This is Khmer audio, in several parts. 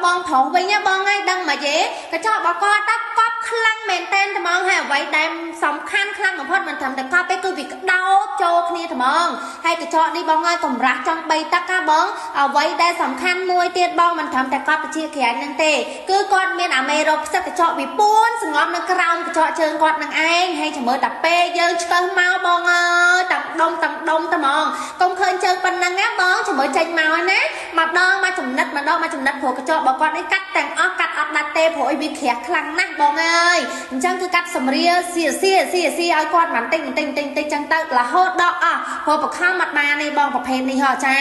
បងប្រុសវិញណាបងហើយដឹងមកទេកញ្ចក់របស់គាត់តកប់ខ្លាំងមែនតែនត្មងហើយអ្វីដែលសំខាន់ខ្លាំងបំផុតមិនត្រឹមតែកប់ទេគឺវាក្តោបចូលគ្នាត្មងហើយកញ្ចក់នេះបងហើយកម្រាស់ចង់3ទឹកណាបងអ្វីដែលសំខាន់មួយទៀតបងមិនត្រឹមតែកប់តិចក្រាញ់នឹងទេគឺគាត់មានអាមេរោគផ្សិតកញ្ចក់វាពួនសងំនៅក្រោមកញ្ចក់ជើងគាត់នឹងឯងហើយចាំមើលតែពេលយើងឆ្កឹះមកបងអើយតាំងដុំតាំងដុំត្មងកុំឃើញជើងប៉ុណ្ណឹងណាបងចាំមើលចេញមកណាម្ដងមកចំណិតម្ដងមកចំណិតព្រោះកញ្ចក់របស់គាត់នេះកាត់ទាំងអស់កាត់អត់ដាច់ទេព្រោះអីវាក្រាស់ខ្លាំងណាស់បងអើយអញ្ចឹងគឺកាត់សម្រាលសៀសៀសៀសៀឲ្យគាត់បន្តិចបន្តិចបន្តិចបន្តិចចឹងទៅរហូតដល់អស់ព្រោះបខំអត់បានទេបងប្រភេទនេះហ៎ចា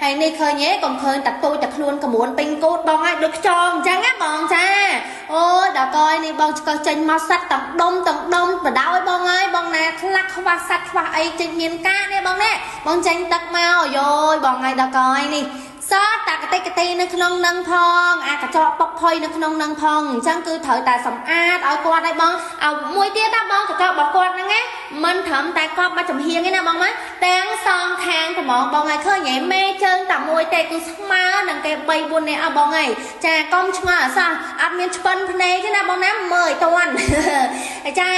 ហើយនេះឃើញទេកុំឃើញតែទូចតែខ្លួនកមួនពេញគូតបងហើយដូចខ្យងអញ្ចឹងណាបងចាអូយដល់កយនេះបងឆ្កឹះចេញមកសាត់ទាំងដុំទាំងដុំបដោយបងអើយបងណាខ្លះខ្វះសាច់ខ្វះអីចេញមានការនេះបងនេះបងចេញទឹកមកយោយបងហើយដល់កយនេះសតតាកតិកទីនៅក្នុងនឹងផងអាកញ្ចក់ពុកផុយនៅក្នុងនឹងផងអញ្ចឹងគឺត្រូវតែសម្អាតឲ្យគាត់ឲ្យបងឲ្យមួយទៀតណាបងកញ្ចក់របស់គាត់ហ្នឹងណាមិនត្រឹមតែកប់មកចំហៀងទេណាបងណាទាំងសងខាងត្មងបងឲ្យឃើញហីមេជើងតែមួយទេគឺស្មើនឹងគេ3 4នាក់អស់បងហើយចាកុំឆ្ងល់អសោះអត់មានឆ្ពិនភ្នែកទេណាបងណាមើលឲ្យតាន់ចា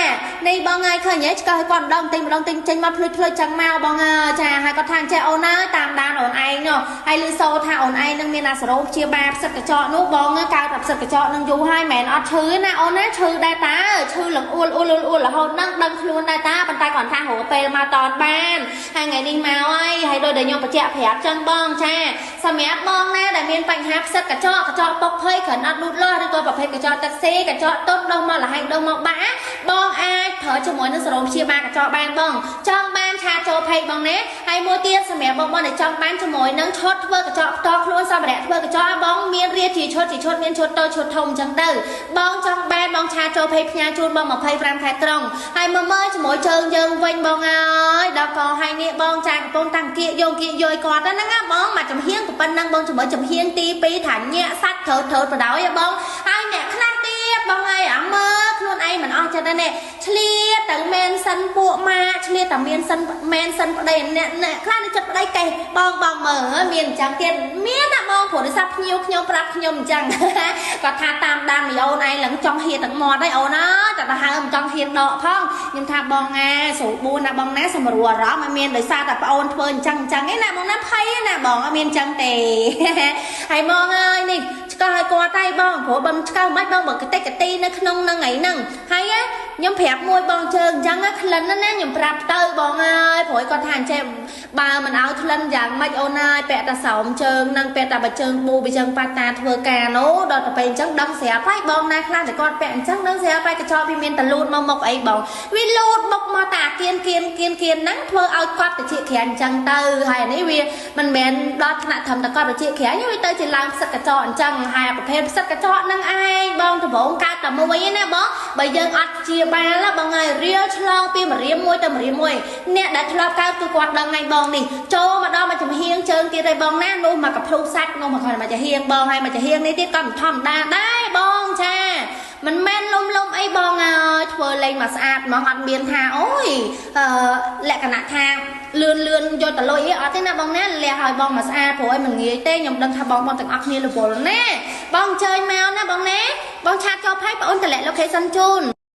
នេះបងឲ្យឃើញហីឆ្កឹះឲ្យគាត់ម្ដងទិញម្ដងទិញចេញមកភ្លុចភ្លុចចឹងមកបងអើចាហើយគាត់ថាចេះអូនអើយតាមដានអូនឯងនោះហើយលឺសូថាអូនឯងនឹងមានអាសរោព្យាបាលផ្សិតកញ្ចក់នោះបងកើតតែផ្សិតកញ្ចក់នឹងយូរហើយមិនមែនអត់ឈឺណាអូនណាឈឺដែរតាឈឺលងអួលអួលអួលរហូតនឹងដឹងខ្លួនដែរតាប៉ុន្តែគាត់ថារកពេលមកតនបានហើយថ្ងៃនេះមកហើយហើយដោយដែលខ្ញុំបញ្ជាក់ប្រាប់ចឹងបងចាសម្រាប់បងណាដែលមានបញ្ហាផ្សិតកញ្ចក់កញ្ចក់ពុកភ័យគ្រាន់អត់លូតលាស់ឬក៏ប្រភេទកញ្ចក់តាក់ស៊ីកញ្ចក់ទុនដុះមកលហែងដុះមកបាក់បងអាចប្រើជាមួយនឹងសរោព្យាបាលកញ្ចក់បានបងចង់បានឆាចូលភ័យបងណាហើយមួយទៀតសម្រាប់បងបងដែលចង់បានជាមួយនឹងឈុតធ្វើកញ្ចក់ផ្ទាល់ខ្លួនសម្រាប់ធ្វើកញ្ចក់បងមានរាជាឈុតជាឈុតមានឈុតតូចឈុតធំអញ្ចឹងទៅបងចង់បានបងឆាចូលភ័យផ្ញើជូនបង25ខែត្រង់ហើយមើលមើលជាមួយជើងយើងវិញបងអើយដល់កហើយនេះបងចាកំពុងតាំងគៀកយកគៀកយយគាត់ហ្នឹងណាបងមកចំហៀងប៉ុណ្ណឹងបងជាមួយចំហៀងទី2ថាញាក់សាច់ត្រូវត្រូវបដ ாய் បងហើយអ្នកខ្លះទៀតបងអើយអាមើលខ្លួនឯងមិនអស់ចិត្តទេនេះឆ្លៀតទៅមែនសិនពួកម៉ាឆ្លៀតតែមានសិនមែនសិនប្តីអ្នកអ្នកខ្លះនៅចិត្តប្តីកេះបងបងមើលមានអញ្ចឹងទៀតមានណាបងព្រោះដោយសារភ្ញៀវខ្ញុំប្រាប់ខ្ញុំអញ្ចឹងគាត់ថាតាមដានមីអូនឯងឡើងចង់ហៀទាំងមាត់ហើយអូនអើយតែទៅហើមចង់ហៀដកផងខ្ញុំថាបងអាស្រួលបួនណាបងណាសម្រួលអារម្មណ៍ឲ្យមានដោយសារតែប្អូនធ្វើអញ្ចឹងអញ្ចឹងឯណាបងណាភ័យណាបងអត់មានអញ្ចឹងទេហើយបងអើយនេះឆ្កឹះឲ្យគាត់ហើយបងព្រោះបើឆ្កឹះមិនបងបើកតិកទីនៅក្នុងនឹងឯហ្នឹងហើយខ្ញុំប្រាប់មួយបងជើងអញ្ចឹងក្លិនណាខ្ញុំប្រាប់ទៅបងអើយព្រោះគាត់ថាអញ្ចឹងបើមិនឲ្យក្លិនយ៉ាងម៉េចអូនអើយពាក់តែស្រោមជើងនឹងពាក់តែបើជើងប៊ូបើជើងប៉ាតាធ្វើការនោះដល់ទៅពេលអញ្ចឹងដឹងស្រាប់ហើយបងណាខ្លះតែគាត់ពាក់អញ្ចឹងដឹងស្រាប់ហើយកញ្ចក់វាមានតលូតមកមុខអីបងវាលូតមុខមកតាគៀនគៀនគៀនគៀនហ្នឹងធ្វើឲ្យគាត់តិចក្រាញ់អញ្ចឹងទៅហើយនេះវាមិនមែនដល់ថ្នាក់ត្រឹមតែគាត់តិចក្រាញ់វាទៅជាឡើងផ្សិតកញ្ចក់អញ្ចឹងហើយប្រភេទផ្សិតកញ្ចក់ហ្នឹងឯងបងដំបងកើតតែមួយឯណាបងបើយើងអត់ជាបាលបងហើយរៀលឆ្លងពីមរៀមមួយទៅមរៀមមួយអ្នកដែលធ្លាប់កើតគឺគាត់ដឹងហើយបងនេះចូលមកដល់មកចំហៀងជើងទៀតហើយបងណានោះមកកភ្លុសាច់នោះមកគាត់មកចំហៀងបងហើយមកចំហៀងនេះទៀតក៏មិនធម្មតាដែរបងចាមិនមែនលុំលុំអីបងអើយធ្វើលេងមកស្អាតហ្មងអត់មានថាអូយលក្ខណៈថាលឿនលឿនយកតលុយអីអត់ទេណាបងណាលះឲ្យបងមកស្អាតព្រោះអីមិនងាយទេខ្ញុំដឹងថាបងបងទាំងអស់គ្នារវល់ណាបងអញ្ជើញមកណាបងណាបងឆាតចូលផៃបងអូនតម្លាក់ location ជូន។